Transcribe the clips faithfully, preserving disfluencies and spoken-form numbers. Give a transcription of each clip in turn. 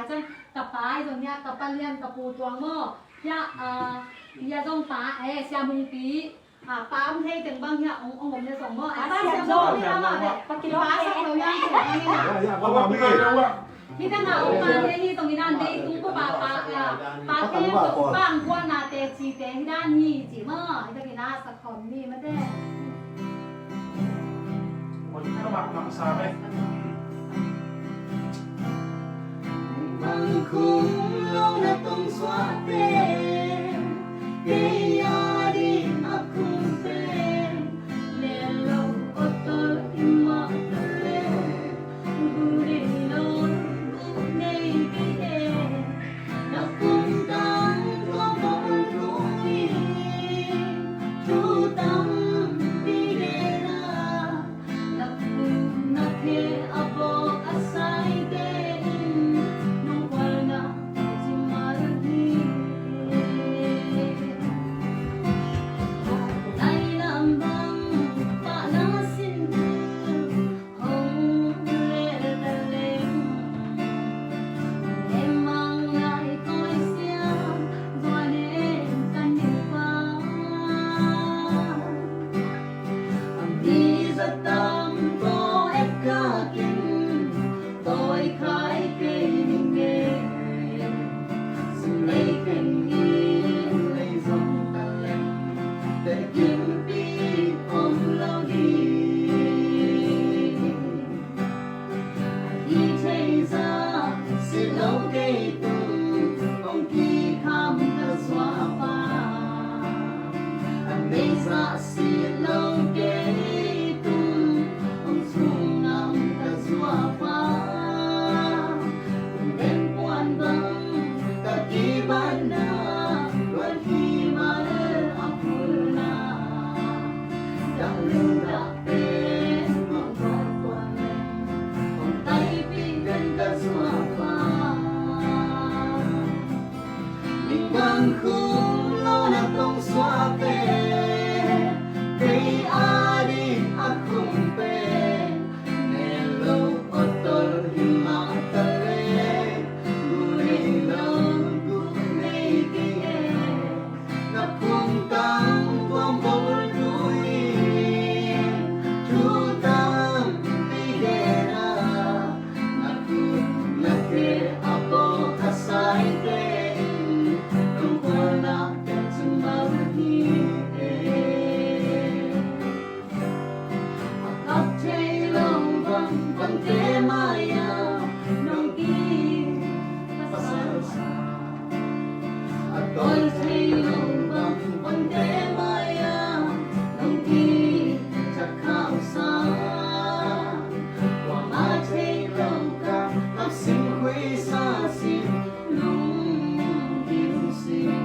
Ka pa ahi zong hiah, ka pa lian, ka pu Tuang maw. Hiah, ah, hiah zong pa, eh, Sia Mungpi. Ah, pa om thei teng bang hiah ong, ong om le zong maw. Ah, pa Sia Mungpi, pa Sia Mungpi. Pa Sia Mungpi. Hi dan a om man le hi zong hi dan dei tung ko pa pa, ah, pa ke ko pa ang guan na te ci te hi dan hi ci maw. Hi dan hi na sa khom ni ma te. Bang khum lo na tong suah te, kei a ding a khum pen, len lo otol i mah ta le, bu nei lo bu nei kei e, na khum tang tua bang khum i, thu tampi gen a. Na khum na khe a bawk a saite in nong kualna ci mal hi. Nai lam bang pahna sin hong lel ta leng. Em mang lai koi siam zuan em kan ding pa. A mi za tam ko et ka kin toi khai kei ning e. Sim lei ken i lei zong ta leng te kin pi om lo ding. Hi thei za si lo kei tung hong kikham ka zuapa. A nei za si lo kei tung hong sung ngam ka zuapa. Ben puan bang ka kibanna luan hi mal a pulna. Dah lung dah pen mawh tua tua leng hong taipih den ka zuapa. Ning bang khum lo na tong suah pen, kei a ding a khum pen, nen lo otol hi mah ta leng, bu nei lo bu nei kei e. Na khum tang tuam bol tu in, thu tampi gen a. Na khum na khe a bawk a saite in, nong kualna te cun mal hi e. A kap thei lo bang bangte mai-ah nong kipasal sa. A tawi thei lo bang bangte mai-ah nong kithak khauhsa. Kuamah thei lo ka, a sim khuisa sim lungkim sim.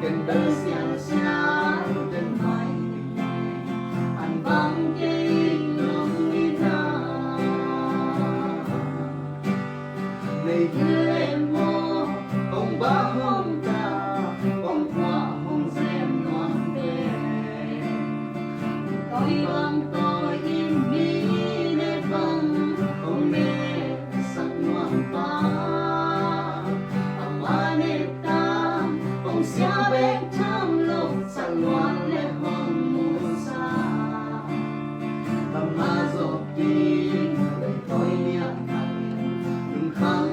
Ken bel siangsiang den mai, an bang kei nong i ta. Nei hi lem maw, hong ba hong ta, hong kua hong sem nuam te. Tawi bang tawi in mi ne bang hong ne sak nuam pa. Ama ne ta hong sia bek tham lo sa luan le hong musa. Ama zawh ding lei tawi niat lungkham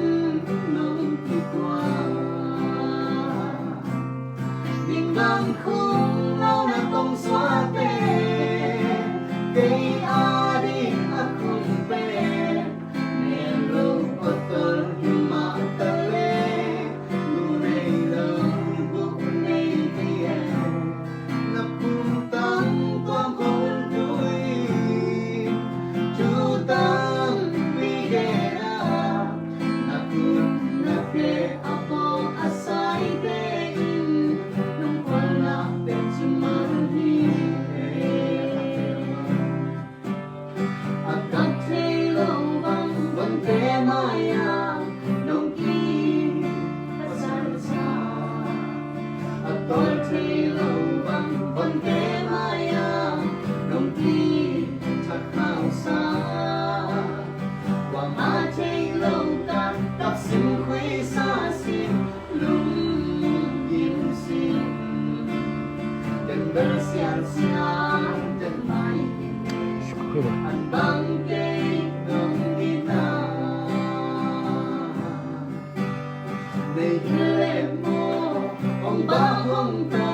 Hile maw, hong bah hong ta,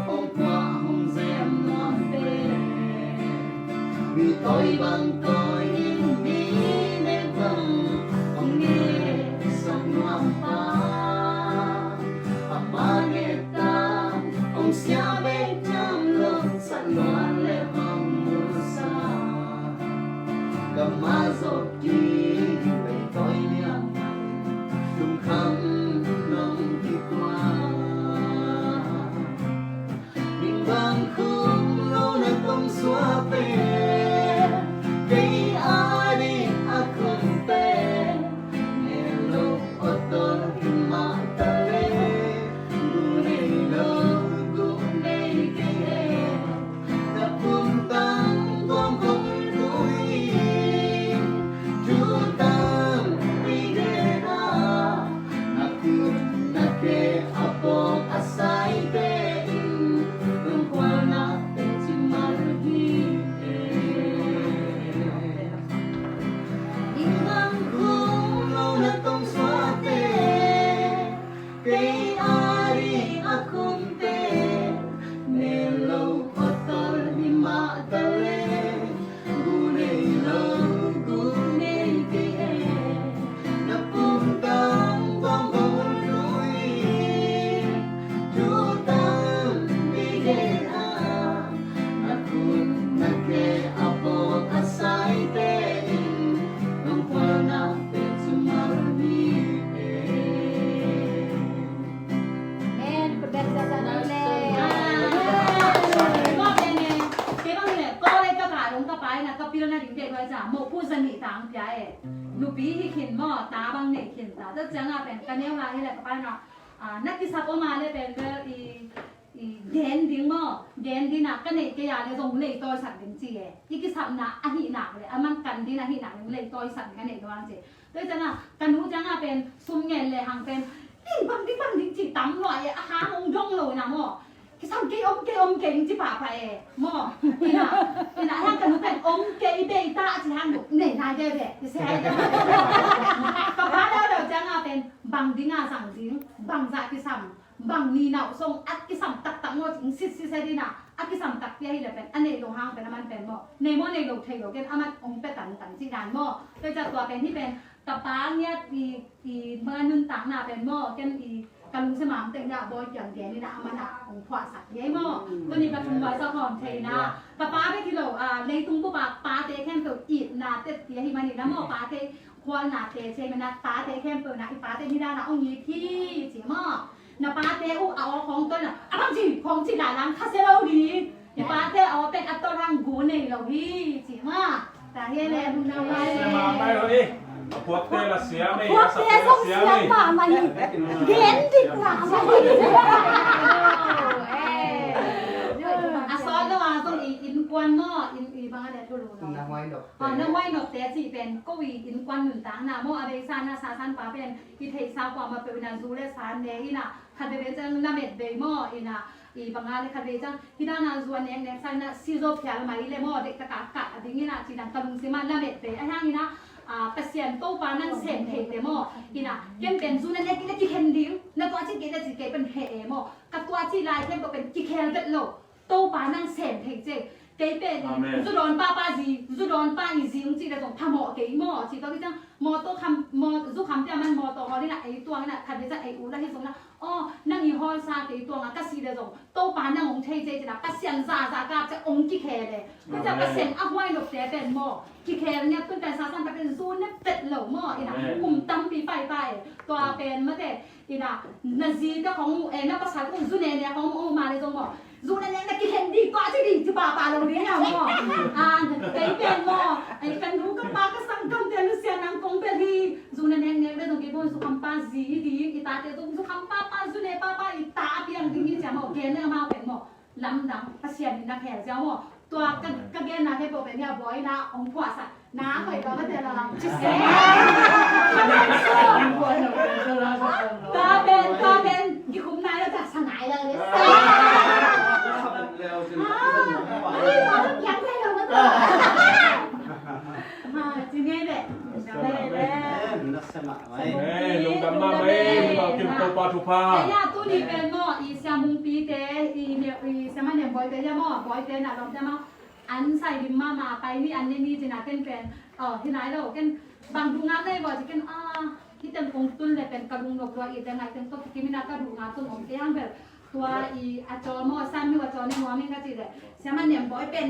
hong kuah hong zem nuam pen, mi tawi bang tawi in, mi nek bang hong neksak nuam pa. Ama nek tang hong sia bek tham lo, sa nuan le hong musa. Ka ma zop ki bei tawi liang, lungkham nong kikuan. Ning bang khum lo na tong suate, kei a ding a khumte, ne lo otol hi mah ta le, gu nei lo, gu nei kei e. Na pumtang tuam kong tui, tu tang pi de na, na kut na ke a pok a saite in, lungkualna te ci mal hi e. Ing bang khum lo na tong suate, kei a ding a khumte, ne lo otol hi mah ta le, gu nei lo, gu nei kei e. Na pumtang bang bang lui, tu tang pi de na, na kut na ke a pok a saite in, lungkualna te ci mal hi e. Amen. Khut beng ziahziah ni le. Amen. Kei bang hi le, college ka kah dong ka pa in a ka pilna ding deih huai ciang, mawhpu za nih tang pia e. Nupi hi khin maw, ta bang nei khin ta. Tua ciangah pen ka neu lai hi le ka pa in a, ah, na kisap om a le pen bel i, i gen ding maw, gen ding a ka neih kei a le zong lei tawisak ding ci e. I kisapna ahih nak le, a man kan ding ahih nak le lei tawisak ding a neih lo ang ci. Tua hi ciangah, ka nu ciangah pen, sum ngen le hang pen, ding bang, ding bang, ding ci tam lua e, a hang ong dong lo na maw. Kisam kei om, kei om, kei ci pahpah e, maw. Ina, ina, hang ka nu pen, om kei bei ta, ci hang nu, nei nai de de, ci se ai de. Ka pa leu leu ciangah pen, bang ding a zang ding, bang zah kisam, bang ni nau song, a kisam taktak maw, cing sit sit se ding a, a kisam takpi ahih le pen, a nei lo hang pen, a man pen maw. Nei maw, nei lo thei lo, ken a man ong pe tan tan ci dan maw. Tua ciang tua pen hi pen, ka pa ngiat i, i ma nuntakna pen maw, ken i ka lungsim a om teng ngiat bawi kiang gen in a, a man a ong phuahsak hi ei maw. Tuni ka thum bawi sa khawm thei na. Ka pa bek hi lo, ah, leitung bup a pate khempeuh itna tette hi man in a maw, pate khualna te ci man a, pate khempeuh na, i pate hi dan a ong it hi ci maw. Na pate uh a aw khawng tol na, a bang ci khawng ci lai lang kha sia lo ding. I pate aw pen a tol hang gu nei lo hi ci maw. Ta hi le, hong nau lai le. Sia mahmah lo hi. A phuakte la siam ei, a puakte sapte la zong siam siam ei. Mahmah hi. Gen dik mahmah hi. A sawt lo a zong i innkuan maw, inn, i bang a le thulu lo. Na huai nop. Ah, na huai nopte cih pen ko i innkuan nuntakna maw, a beisa na sasan pa pen i theihsa kuamah peuh in a zu le sa ne in a, khat veve ciang lamet bei maw in a, i bang a le khat veve ciang hi dan a zu a nek nek sa in a, si zaw phial mai le maw, deihtak a kah a ding in a, ci dan ka lungsim a lamet bei a hiang in a, ah, Pasian Topa nang sem theite maw in a, ken pen zu na nek kei le kikhen ding, na tua cih kei le cih kei pen heh e maw, ka tua cih lai khempeuh pen kikhel vet lo. Topa nang sem thei cei. Kei pen, amen, zu dawn papa zi, zu dawn pa i zi ung cih le zong phamawh kei maw. Cih tawh hi ciang mawtaw kham, maw, zu kham pia man mawtaw hawl in a ei tuang in a khat vei ciang ei u la hi zong in a, aw, nang i hawlsa kei tuang a ka si le zong Topa nang ong thei cei cih na Pasian zaza kap ciang ong kikhel e. Tua ciang, amen, Pasian a huai nopte pen maw. Kikhel ngiat tun pen sasan pa pen zu ne pet lo maw. In a, amen, kum tampi pai pa e. Tua pen mate. Ina, na zite khong uh, eh, na pasal khong uh, zu nene khong uh, mah le zong maw. Zu nene na kikhen ding, tua ci ding, ci papa lo ding a maw. Ah, kei pen maw, eh, ka nu ka pa ka sanggamte nusia nang kong bel hi. Zu nene ne le zong kei bawng zu kham pa zi hi ding, i tate zong zu kham papa, zu ne papa, i ta a piang ding hi cia maw, gen le amau pen maw. Lamdang, Pasian in na khel ziau maw. Tua ka, ka genna khempeuh pen hia buai na hong phuahsak. Na hoih tua mate la. Tua pen, tua pen, kikhum nai la, taksa nai la le. Ah, ai, tua pen piang thei lo mate. Ah, ci ngei le. Piang thei le. Amen. Lungdam mahmah ei, lungdam kim Topa thupha. Ei, ya, tuni pen maw, i Sia Mungpi te, i Sia Maniam Bawi te, ya maw, Bawi te na lawm te maw. An sai lim mahmah pai ni, an ne ni cina ken pen. Aw, hi nai lo, ken bang duh ngam nei baw ci ken, ah, hi ten kong tun le pen ka lungdam lua i te ngai ten tok kimin a ka duh ngam tun om kei hang bel. Tua i a caw maw, San Miu a caw ne nuam in ka ci le. Sia Maniam Bawi pen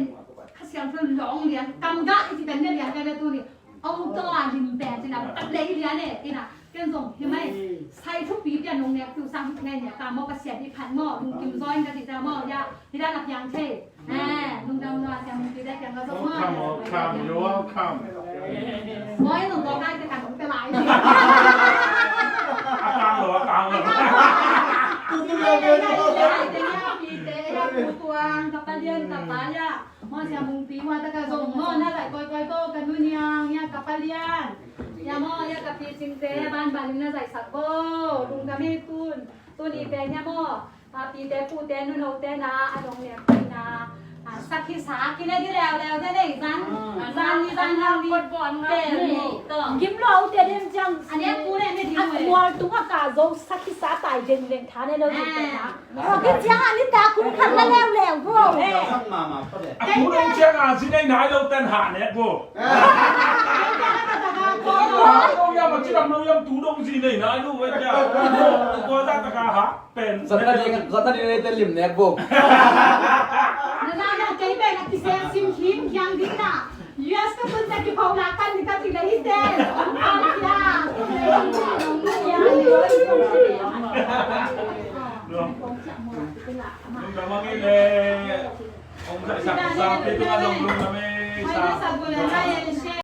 Kha Siangtho lawng lian, kam gah i ci pen ne lian ka le tuni. Ong taw a lim pen cina, kam lei lian e, ina. Ken zong hi mai, sai thupi pian nong nek tu sang hi ngai nia, ka maw Pasian i phat maw, lungkim zaw in ka ci ta maw, ya, hi dan a piang thei. Eh, lungdam lua Sia Mungpi dek piang ka zong maw. Welcome, welcome, you're welcome. Maw, nong kawk kai te kan nong te lai. A kang lo, a kang lo. Tu tu lo, lo, lo. Te ya, pi te ya, pu tuang, ka pa lian, ka pa ya. Maw Sia Mungpi, hua ta ka zong maw, na lai koi koi ko, ka nu niang, ya ka pa lian. Ya maw, ya ka pi cing te, ban ban na zai sak bo, lungdam e tun. Tuni pen ya maw, a, pite pute nunote na a dong lian pi na, a, sakhi sa kine di leuleu de nei zan, zan ni zan hau ni pen ni. Gim lo te dem jang. A ne pu ne ne di a mual tung a ka zo sakhi sa tai jen len tha ne lo di pen na. Ro ki jiang a ni ta kun khan na leuleu bo. A kun ong jiang a zi nei nai lo ten ha ne bo. Ko ya ma ci lam lo yam tu dong zi nei nai lo we ja. Ko da ta ka ha. Pen. Zatna ding, zatna ding nei te lim nek buk. Na na na kei pen a kisel sim khim khiang ding na. U S ka tun ta ki phau la kan ni ka ti la hi te. Om kan ya. Lungdam a ngei le. Ong sa sa sa pe tu a lungdam e. Sa.